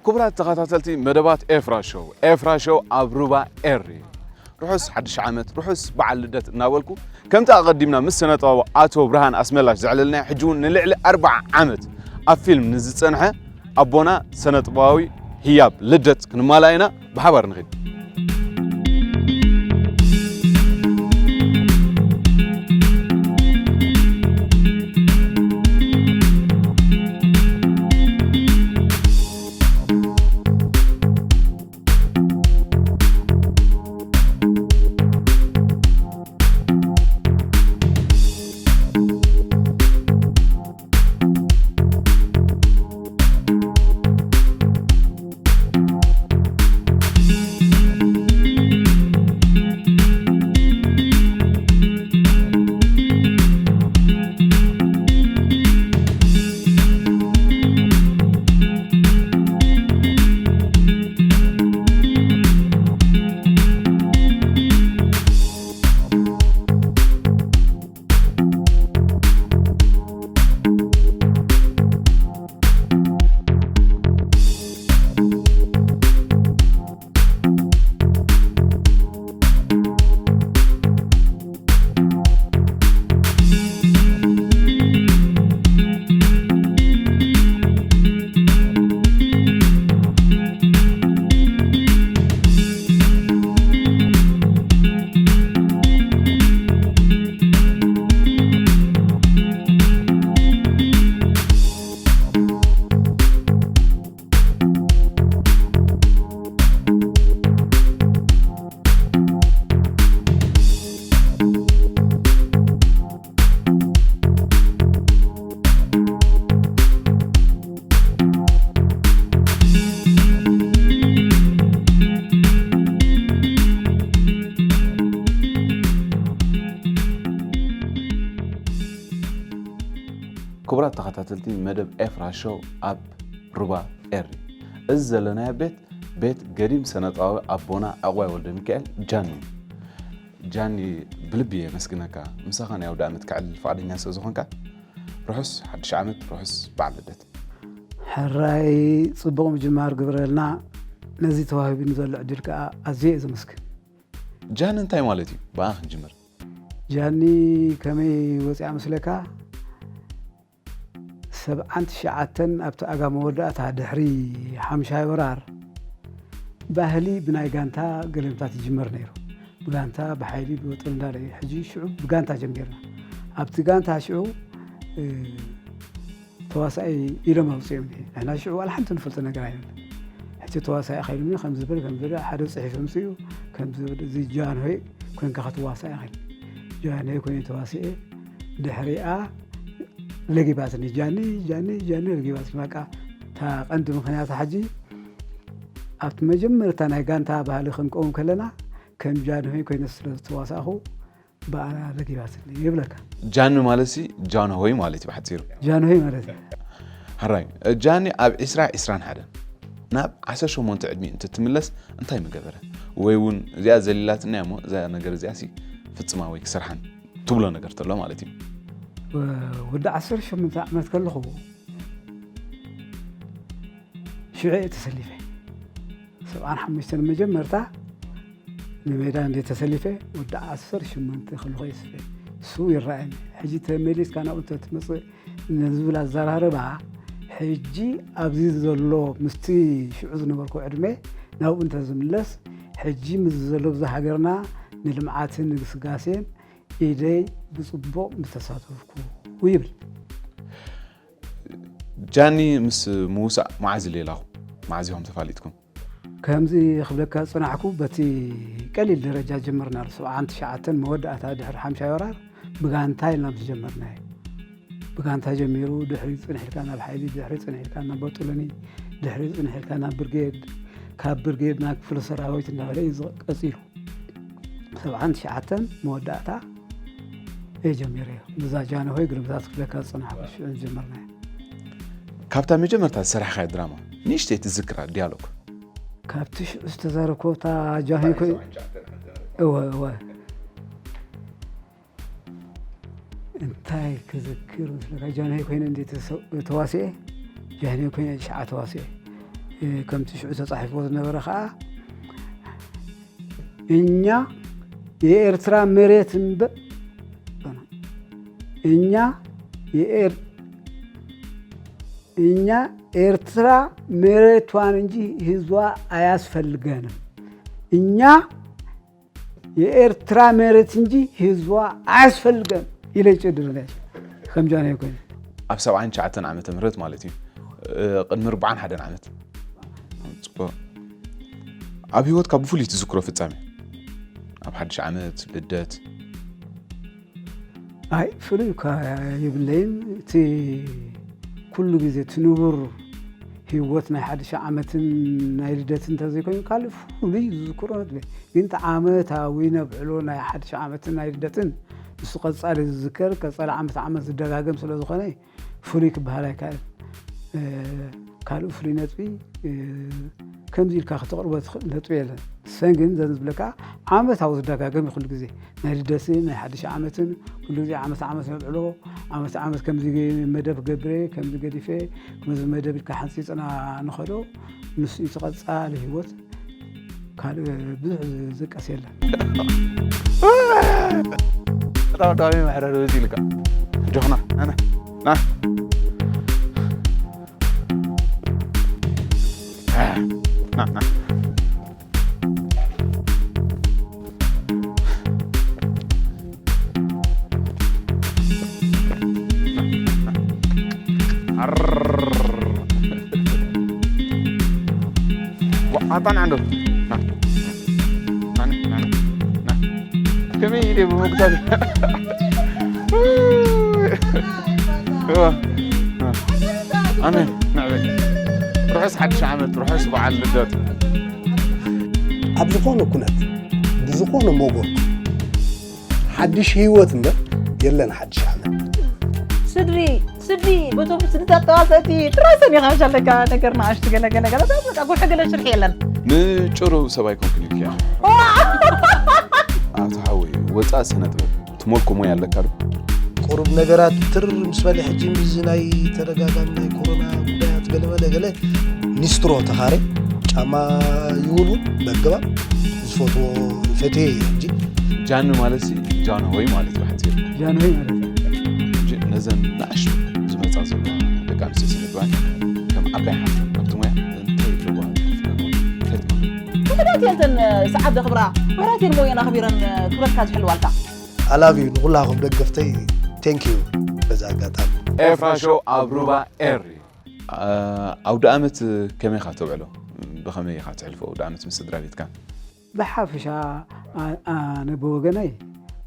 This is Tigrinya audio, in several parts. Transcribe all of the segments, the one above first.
ክቡራት ተኸታተልቲ መደባት ኤፍራ ሾው፣ ኤፍራ ሾው ኣብ ሩባ ኤሪ። ርሑስ ሓድሽ ዓመት፣ ርሑስ በዓል ልደት እናበልኩ፣ ከምቲ ኣቐዲምና ምስ ስነጥበባዊ ኣቶ ብርሃን ኣስመላሽ ዘዕለልናዮ፣ ሕጂ እውን ንልዕሊ ኣርብዓ ዓመት ኣብ ፊልም ንዝጸንሐ ኣቦና ስነጥበባዊ ህያብ ልደት ክንማላእ ኢና። ብሓባር ንኺድ። ክቡራት ተኸታተልቲ መደብ ኤፍራ ሾው ኣብ ሩባ ኤሪ፣ እዚ ዘለናዮ ቤት፣ ቤት ገዲም ሰነጣዊ ኣቦና ዕቑባይ ወልደ ሚካኤል ጃኒ እዩ። ጃኒ፣ ብልቢ እየ የመስግነካ፣ ምሳኻ ናይ ኣውደ ዓመት ከዕልል ፍቓደኛ ስለ ዝኾንካ። ርሑስ ሓድሽ ዓመት፣ ርሑስ በዓል ልደት። ሕራይ፣ ጽቡቕ ምጅማር ግብረልና። ነዚ ተዋሂቡኒ ዘሎ ዕድል ከኣ ኣዝየ እየ ዘመስግን። ጃኒ እንታይ ማለት እዩ? ብኣ ክንጅምር። ጃኒ ከመይ ወፂኣ መስለካ? ሰብዓን ትሽዓተን ኣብቲ ኣጋ መወዳእታ ድሕሪ ሓምሻይ ወራር ባህሊ ብናይ ጋንታ ገለምታት ይጅመር ነይሩ። ብጋንታ፣ ብሓይሊ፣ ብወጥሪ እንዳለ እዩ። ሕጂ ሽዑ ብጋንታ ጀሚርና። ኣብቲ ጋንታ ሽዑ፣ እ፣ ተዋሳኢ ኢሎም ኣውፅኦም። ንሕና ሽዑ ዋላ ሓንቲ ንፈልጦ ነገር ኣይነበረን። ሕጂ ተዋሳኢ ከይሉኒ ከም ዝብል፣ ከም ዝብል ሓደ ፅሒፍ ኣምፅኡ፣ ከም ዝብል እዚ ጃንሆይ ኮይንካ ክትዋሳእ ኢኻ። ጃንሆይ ኮይነ ተዋሲኤ። ድሕሪኣ ለጊባትኒ። ጃኒ፣ ጃኒ፣ ጃኒ ለጊባትኒ። በቃ እታ ቀንዲ ምኽንያት ሕጂ ኣብቲ መጀመርታ ናይ ጋንታ ባህሊ ክንቀውም ከለና ከም ጃንሆይ ኮይነ ስለ ዝተዋሳእኹ ብኣና ለጊባትኒ ይብለካ። ጃኒ ማለት ሲ ጃንሆይ ማለት እዩ ብሓፂሩ። ጃንሆይ ማለት እዩ። ሕራይ፣ ጃኒ ኣብ ዒስራ ዒስራን ሓደን ናብ ዓሰርተ ሸሞንተ ዕድሚኡ እንትትምለስ እንታይ ምገበረ? ወይ እውን እዚኣ ዘሊላትና እሞ እዛ ነገር እዚኣ ሲ ፍጽማ ወይ ክሰርሓን ትብሎ ነገር ተሎ ማለት እዩ። ወዲ ዓሰርተ ሸሞንተ ዓመት ከለኹ ሽዑ እየ ተሰሊፈ። ሰብዓን ሓሙሽተን መጀመርታ ንሜዳ እንደ ተሰሊፈ ወዲ ዓሰርተ ሸሞንተ ከለኹ እየ ተሰሊፈ። እሱ ይረኣየኒ። ሕጂ ተመሊስካ ናብኡ እንተትመጽእ ንዝብል ኣዘራርባ፣ ሕጂ ኣብዚ ዘሎ ምስቲ ሽዑ ዝነበርኩ ዕድመ ናብኡ እንተዝምለስ፣ ሕጂ ምስ ዘሎ ብዛ ሃገርና ንልምዓትን ንግስጋሴን ኢደይ ብጽቡቕ ምተሳተፍኩ ይብል። ጃኒ ምስ ምውሳእ መዓዝ ሌላኹም? መዓዝ ኢኹም ተፋሊጥኩም? ከምዚ ክብለካ ዝጸናሕኩ በቲ ቀሊል ደረጃ ጀመርናሉ። ሰብዓን ትሽዓተን መወዳእታ ድሕሪ ሓምሻይ ወራር ብጋንታ ኢልና ምስ ጀመርናዮ። ብጋንታ ጀሚሩ ድሕሪ ጽንሕ ኢልካ ናብ ሓይሊ፣ ድሕሪ ጽንሕ ኢልካ ናብ ቦጦሎኒ፣ ድሕሪ ጽንሕ ኢልካ ናብ ብርጌድ፣ ካብ ብርጌድ ናብ ክፍለ ሰራዊት እናበለ እዩ ዝቐ-፣ ቀጺሉ። ሰብዓን ትሽዓተን መወዳእታ እየ ጀሚረዮ። ብዛ ጃንሆይ ግርምታት ክብለካ ዝጸናሕኩ ሽዑ ዝጀመርናዮ። ካብታ መጀመርታ ዝሰራሕኻዮ ድራማ ንእሽተይ ትዝክራ ዲያሎግ? ካብቲ ሽዑ ዝተዛረብኩ እታ ጃንሆይ ኮይ-፣ እወ፣ እወ። እንታይ ክዝክር ምስለካ፣ ጃንሆይ ኮይነ እንዴ ተሰ-፣ ተዋስኤ? ጃንሆይ ኮይነ ሸዓ ተዋስኤ። ከምቲ ሽዑ ተጻሒፍዎ ዝነበረ ከዓ እኛ የኤርትራ መሬት እምበር እኛ የኤር እኛ ኤርትራ መሬቷን እንጂ ህዝቧ አያስፈልገንም። እኛ የኤርትራ መሬት እንጂ ህዝቧ አያስፈልገን ኢለ ይጭድር ነሽ። ከም ጃንሆይ ኮይኑ ኣብ ሰብዓን ትሽዓተን ዓመተ ምህረት ማለት እዩ። ቅድሚ ኣርባዓን ሓደን ዓመት ኣብ ህይወትካ ብፍሉይ ትዝክሮ ፍጻሜ ኣብ ሓድሽ ዓመት ልደት ኣይ ፍሉይ እኳ የብለይን። እቲ ኩሉ ግዜ እቲ ንቡር ህይወት ናይ ሓድሽ ዓመትን ናይ ልደትን እንተዘይኮይኑ ካልእ ፍሉይ ዝዝክሮ ነጥቢ ግን እቲ ዓመታዊ ነብዕሎ ናይ ሓድሽ ዓመትን ናይ ልደትን ንሱ ቀጻሊ ዝዝከር ቀጻሊ ዓመት ዓመት ዝደጋገም ስለ ዝኾነ ፍሉይ ክበሃል ኣይከኣልን። ካልእ ፍሉይ ነጥቢ ከምዚ ኢልካ ከተቕርቦ ትኽእል ነጥቢ የለን። ሰን ግን ዘን ዝብለካ ዓመታዊ ዝደጋገም እዩ ኩሉ ግዜ ናይ ልደትን ናይ ሓድሽ ዓመትን ኩሉ ግዜ ዓመት ዓመት ነብዕሎ ዓመት ዓመት ከምዚ መደብ ገብረ ከምዚ ገዲፈ ከምዚ መደብ ኢልካ ሓንፂፅና ንኸዶ ንሱ እዩ ተቐፃሊ ህይወት ካልእ ብዙሕ ዝጥቀስ የለን። በጣም ዳሚ መሕረር በዚ ኢልካ ጆኽና ኣነ ና ና ና ኣጣን ዓንዶ ከመይ ኢለ ብምጉታት ኣሜን ንዕበይ ርሑስ ሓድሽ ዓመት ርሑስ በዓል ልደት ኣብ ዝኾነ ኩነት ብዝኾነ ሞጎት ሓድሽ ህይወት እምበር የለን ሓድሽ ዓመት። ስድሪ ስዲ በቶም ስድታት ተዋሰእቲ ጥራይ ሰኒኻ መሽ ኣለካ ነገር ንኣሽቱ ገለ ገለ ገለ በቃ ጉርሒ ገለ ሽርሒ የለን። ንጭሩ ሰብ ኣይኮንክን ኢልክያ። ኣቶ ሓወይ ወፃእ ስነ ጥበብ ትመልኮ ሞያ ኣለካ ዶ? ቁሩብ ነገራት ትር ምስ በለ ሕጂ ምስዚ ናይ ተደጋጋሚ ናይ ኮሮና ጉዳያት ገለመለ ገለ ኒስትሮ ተኻረ ጫማ ይውልውል በገባብ ዝፈትዎ ፈትየ እየ ሕጂ። ጃን ማለት ሲ ጃንሆይ ማለት እዩ ብሓፂር። ጃንሆይ ማለት እዩ። ሕጂ ነዘን ንኣሽቱ ዝመፃ ዘለዋ ደቂ ኣንስትዮ ስነ ጥበባን ከም ዓባይ ሓፍቲ ኣብቲ ሞያ እንታይ ኣለዋ ትሕፍረን ወይ እንታይ ትመኽረን? ውሑዳት እየን እተን ሰዓት ዘኽብራ ውሑዳት እየን ሞየን ኣኽቢረን ክብረትካ ዝሕልዋልካ። I love you ንኹላኹም ደገፍተይ thank you በዚ ኣጋጣሚ። ኤፍራ ሾው ኣብ ሩባ ኤሪ። ኣውደኣመት ከመይ ኢኻ ተውዕሎ? ብኸመይ ኢኻ ተሕልፎ ኣውደኣመት ምስ ስድራ ቤትካ? ብሓፈሻ ኣነ ብወገነይ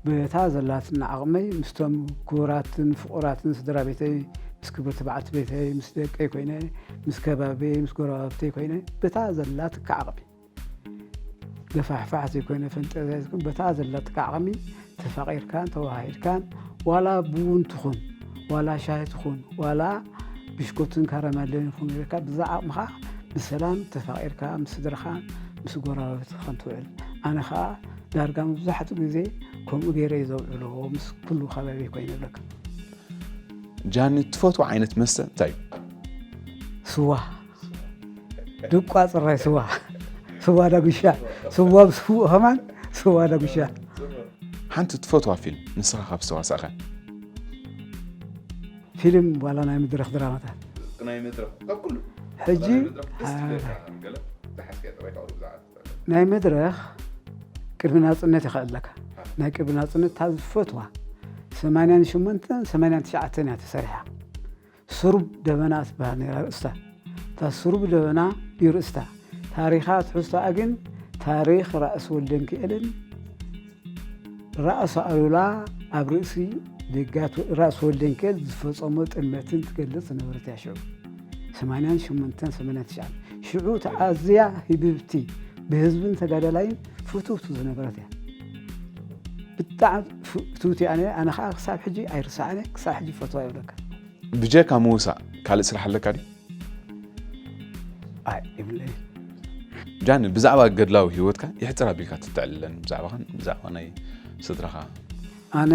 በታ ዘላትና ዓቕመይ ምስቶም ክቡራትን ፍቑራትን ስድራ ቤተይ ምስ ክብርቲ በዓልቲ ቤተይ ምስ ደቀይ ኮይነ ምስ ከባቢየይ ምስ ጎረባብተይ ኮይነ በታ ዘላትካ ዓቕሚ ገፋሕፋሕ ዘይኮይነ ፈንጠዝያ ዘይኮይነ በታ ዘለትካ ዓቕሚ ተፋቒርካን ተዋሃሂድካን ዋላ ቡን ትኹን ዋላ ሻሂ ትኹን ዋላ ብሽኮትን ካራማለን ይኹን ጌርካ ብዛ ዓቕምኻ ብሰላም ተፋቒርካ ምስ ስድራኻን ምስ ጎረባብትኻን ትውዕል። ኣነ ኸኣ ዳርጋ መብዛሕትኡ ግዜ ከምኡ ገይረ እየ ዘውዕሎ ምስ ኩሉ ከባቢ ኮይነ ይብለካ። ጃኒ ትፈትዎ ዓይነት መስተ እንታይ እዩ? ስዋ ድቋ ፅራይ ስዋ ስዋ ዳጉሻ ስዋ ብስውኡ ከማን ስዋ ዳጉሻ ሓንቲ ትፈትዋ ፊልም ንስኻ ካብ ዝተዋሳእኻ ፊልም ዋላ ናይ መድረኽ ድራማታት ናይ መድረኽ ካብ ኩሉ ሕጂ ናይ መድረኽ ደስ ትብለካ ገለ ዝሓዝካዮ ጥራይ ካብኡ ብዛዕባ ናይ መድረኽ ቅድሚ ናፅነት ይኽእለካ ናይ ቅድሚ ናፅነት እታ ዝፈትዋ ሰማንያን ሸሞንተን ሰማንያን ትሽዓተን እያ ተሰሪሓ ስሩብ ደበና ትበሃል ነይራ ርእስታ እታ ስሩብ ደበና እዩ ርእስታ ታሪኻ ትሕዝቶኣ ግን ታሪኽ ራእሲ ወልደንክኤልን ራእሲ ኣሉላ ኣብ ርእሲ ዴጋት ራእሲ ወልደንክኤል ዝፈጸሞ ጥልመትን ትገልጽ ዝነበረት እያ ሽዑ ሰማንያን ሸሞንተን ሰማንያን ትሽዓን ሽዑ ተኣዝያ ህብብቲ ብህዝብን ተጋዳላይን ፍትውቲ ዝነበረት እያ ብጣዕሚ ፍትውቲ ኣነ ኣነ ከዓ ክሳብ ሕጂ ኣይርስዓነ ክሳብ ሕጂ ፈትዋ ይብለካ ብጀካ ምውሳእ ካልእ ስራሕ ኣለካ ድዩ? ኣይ የብለይን። ጃኒ ብዛዕባ ገድላዊ ህይወትካ የሕፅር ኣቢልካ ትተዕልለን ብዛዕባኻን ብዛዕባ ናይ ስድራኻ። ኣነ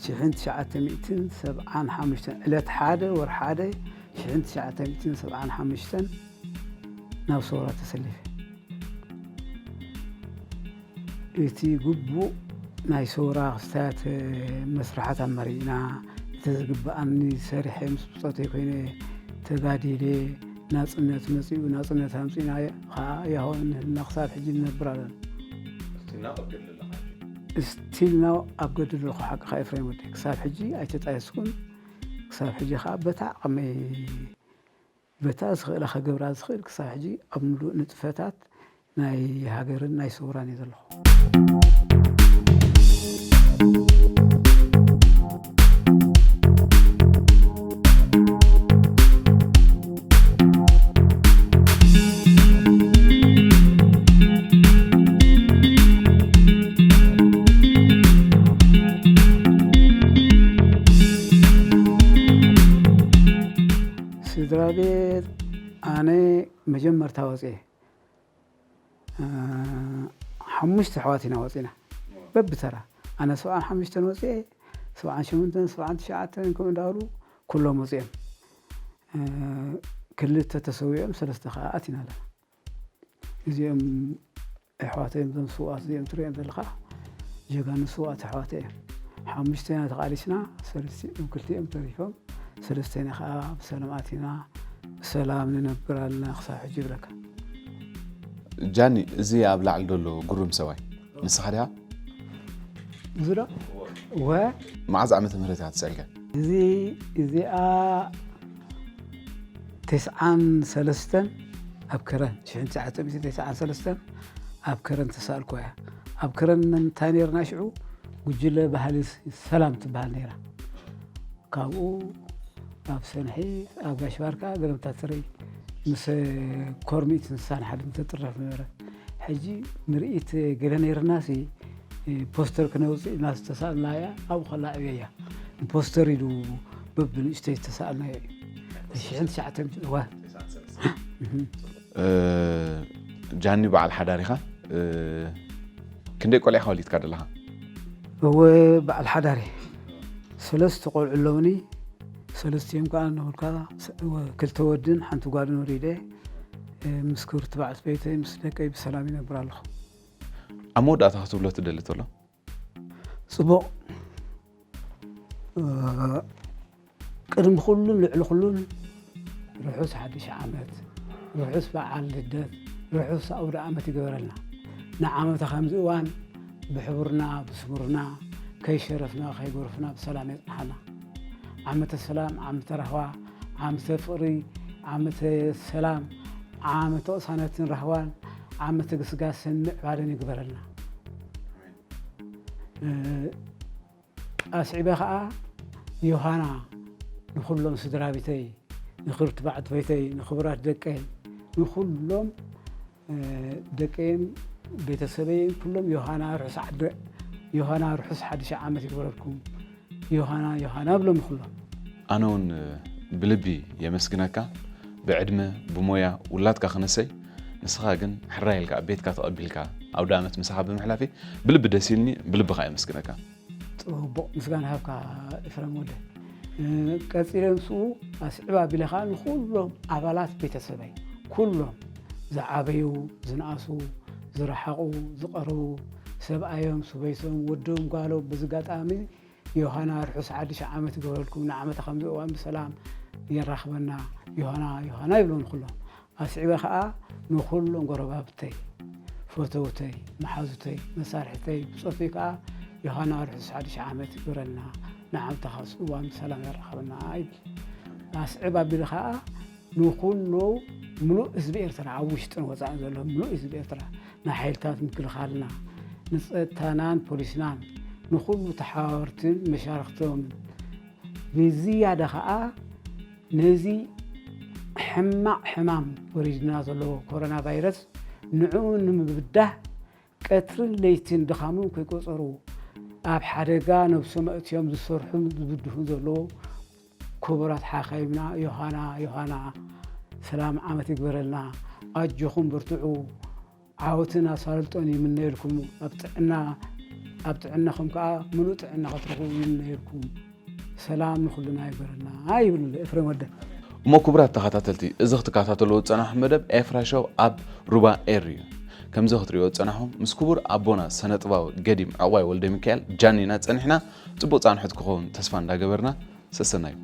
ሽሕን ትሽዓተ ሚእትን ሰብዓን ሓሙሽተን ዕለት ሓደ ወር ሓደ ሽሕን ትሽዓተ ሚእትን ሰብዓን ሓሙሽተን ናብ ሰውራ ተሰሊፈ። እቲ ግቡእ ናይ ሰውራ ክስታያት መስርሓት ኣመሪእና፣ እቲ ዝግብኣኒ ሰሪሐ ምስ ብጾተይ ኮይነ ተጋዲለ፣ ናጽነት መጺኡ፣ ናጽነት ኣምጺእና ኸኣ ያሆ እንህልና ክሳብ ሕጂ ንነብር ኣለና። እስቲል ናው ኣብ ገድሊ ኣለኻ ሕጂ? እስቲል ናው ኣብ ገድሊ ኣለኹ፣ ሓቅኻ ኤፍሬም ወደይ። ክሳብ ሕጂ ኣይተጣየስኩን። ክሳብ ሕጂ ኸኣ በታ ዓቕመይ፣ በታ ዝኽእላ ከገብራ ዝኽእል ክሳብ ሕጂ ኣብ ምሉእ ንጥፈታት ናይ ሃገርን ናይ ሰውራን እየ ዘለኹ። ስድራ ቤት ኣነ መጀመርታ ወፅየ፣ እ፣ ሓሙሽተ ኣሕዋት ኢና ወፂና። በብተራ። ኣነ ሰብዓን ሓሙሽተን ወፅየ፣ ሰብዓን ሸሞንተን፣ ሰብዓን ትሽዓተን ከምኡ እንዳበሉ ኩሎም ወፂኦም። እ፣ ክልተ ተሰዊኦም፣ ሰለስተ ከዓ ኣቲና ኣለና። እዚኦም ኣሕዋተይ እዮም፣ እዞም ስውኣት እዚኦም ትሪኦም ዘለኻ ጀጋኑ ስውኣት ኣሕዋተይ እዮም። ሓሙሽተና ተቓሊስና፣ ሰለስቲኦም፣ ክልቲኦም ተሪፎም፣ ሰለስተና ከዓ ብሰላም ኣቲና፣ ብሰላም ንነብር ኣለና ክሳብ ሕጂ ይብለካ። ጃኒ፣ እዚ ኣብ ላዕሊ ዘሎ ጉሩም ሰብኣይ ንስኻ ዲኻ? እዚ ዶ? ወ- መዓዝ ዓመተ ምህረት እያ ተሰኢልካ? እዚ፣ እዚኣ ተስዓን ሰለስተን ኣብ ከረን፣ ሽሕን ትሽዓተ ሚእትን ተስዓን ሰለስተን ኣብ ከረን ተሳእልኩ እያ። ኣብ ከረን እንታይ ነይርና ሽዑ? ጉጅለ ባህሊ ሰላም ትበሃል ነይራ። ካብኡ ኣብ ሰንሒ፣ ኣብ ጋሽ ባርካ ገለምታ ትርኢ ምስ ኮርሚት እንስሳን ሓደ ምተጥረፍ ነበረ። ሕጂ ምርኢት ገለ ነይርናሲ ፖስተር ክነውፅእ ኢልና ዝተሳእልናያ ኣብኡ ከላ ዕብየያ። ንፖስተር ኢሉ በብንእሽተይ ዝተሳእልናዮ እዩ። ሽሕን ትሽዓተ ሚእትን፣ እዋ። እ፣ ጃኒ በዓል ሓዳር ኢኻ። እ፣ ክንደይ ቆልዓ ኢኻ ወሊድካ ዘለኻ? እወ፣ በዓል ሓዳር እየ። ሰለስተ ቆልዑ ኣለውኒ። ሰለስቲኦም ከዓ ንብልካ ስ-፣ ወ-፣ ክልተ ወድን ሓንቲ ጓልን ወሊደ፣ እ፣ ምስ ክብርቲ በዓልቲ ቤተይ ምስ ደቀይ ብሰላም ይነብር ኣለኹ። ኣብ መወዳእታ ክትብሎ ትደሊ ተሎ? ጽቡቕ። እ፣ ቅድሚ ኩሉን ልዕሊ ኩሉን ርሑስ ሓድሽ ዓመት፣ ርሑስ በዓል ልደት፣ ርሑስ ኣውደ ዓመት ይግበረልና። ንዓመተ ከምዚ እዋን ብሕቡርና ብስሙርና ከይሸረፍና ከይጎርፍና ብሰላም የጽንሓና። ዓመተ ሰላም፣ ዓመተ ራህዋ፣ ዓመተ ፍቕሪ፣ ዓመተ ሰላም፣ ዓመተ ቅሳነትን ራህዋን፣ ዓመተ ግስጋሰን ምዕባለን ይግበረልና። እ፣ ኣስዒበ ኸኣ ዮሃና ንኹሎም ስድራ ቤተይ፣ ንኽብርቲ በዓልቲ ቤተይ፣ ንኽቡራት ደቀይ፣ ንኹሎም፣ እ፣ ደቀይን ቤተሰበይን ኩሎም ዮሃና ርሑስ ዓደ-፣ ዮሃና ርሑስ ሓድሽ ዓመት ይግበረልኩም። ዮሃና፣ ዮሃና እብሎም ንኹሎም። ኣነ እውን ብልቢ የመስግነካ። ብዕድመ፣ ብሞያ ውላድካ ክነሰይ፣ ንስኻ ግን ሕራይ ኢልካ ኣብ ቤትካ ተቐቢልካ ኣውደ ዓመት ምሳኻ ብምሕላፈይ ብልቢ ደስ ኢልኒ፣ ብልቢ ኸኣ የመስግነካ። ጽቡቕ ምስጋና ሃብካ ኤፍረም ወደ። እ፣ ቀጺለ ምስኡ ኣስዕብ ኣቢለ ኸኣ ንኹሎም ኣባላት ቤተሰበይ፣ ኩሎም ዝዓበዩ፣ ዝነኣሱ፣ ዝረሓቑ፣ ዝቐረቡ፣ ሰብኣዮም፣ ሰበይቶም፣ ወዶም፣ ጓሎም፣ በዚ ኣጋጣሚ ዮሃና ርሑስ ሓድሽ ዓመት ይግበረልኩም፣ ንዓመታ ከምዚ እዋን ብሰላም የራኽበና፣ ዮሃና፣ ዮሃና ይብሎም ንኹሎም። ኣስዒበ ኸኣ ንኹሎም ጎረባብተይ፣ ፈተውተይ፣ መሓዙተይ፣ መሳርሕተይ፣ ብጾተይ ከኣ ዮሃና ርሑስ ሓድሽ ዓመት ይግበረልና፣ ንዓመታ ካብዚ እዋን ብሰላም የራኽበና ይብል። ኣስዕብ ኣቢለ ኸኣ ንኹሉ ምሉእ ህዝቢ ኤርትራ፣ ኣብ ውሽጥን ወጻእን ዘሎ ምሉእ ህዝቢ ኤርትራ፣ ንሓይልታት ምክልኻልና፣ ንጸጥታናን ፖሊስናን፣ ንኹሉ ተሓባበርትን መሻርኽቶምን፣ ብዝያዳ ኸኣ ነዚ ሕማቕ ሕማም ወሪድና ዘሎ ኮሮና ቫይረስ፣ ንዕኡ ንምብዳህ ቀትርን ለይትን ድኻሞም ከይቆጸሩ፣ ኣብ ሓደጋ ነብሶም ኣእትዮም ዝሰርሑን ዝብድሁን ዘለዉ ክቡራት ሓኻይምና፣ ዮሃና፣ ዮሃና፣ ሰላም ዓመት ይግበረልና። ኣጆኹም በርትዑ። ዓወትን ኣሳልጦን ይምነየልኩም። ኣብ ጥዕና፣ ኣብ ጥዕናኹም ከኣ ምሉእ ጥዕና ክትረኽቡ ይምነየልኩም። ሰላም ንኹልና ይግበረልና ይብል ኤፍሬም ወደ። እሞ ክቡራት ተኸታተልቲ፣ እዚ ክትከታተልዎ ዝጸናሕኩም መደብ ኤፍራ ሾው ኣብ ሩባ ኤር እዩ። ከምዚ ክትርእይዎ ዝጸናሕኩም፣ ምስ ክቡር ኣቦና ስነ-ጥበባዊ ገዲም ዕቑባይ ወልደሚካኤል ጃኒና ጸኒሕና፣ ጽቡቕ ጻንሖት ክኸውን ተስፋ እንዳገበርና፣ ሰሰናዩ።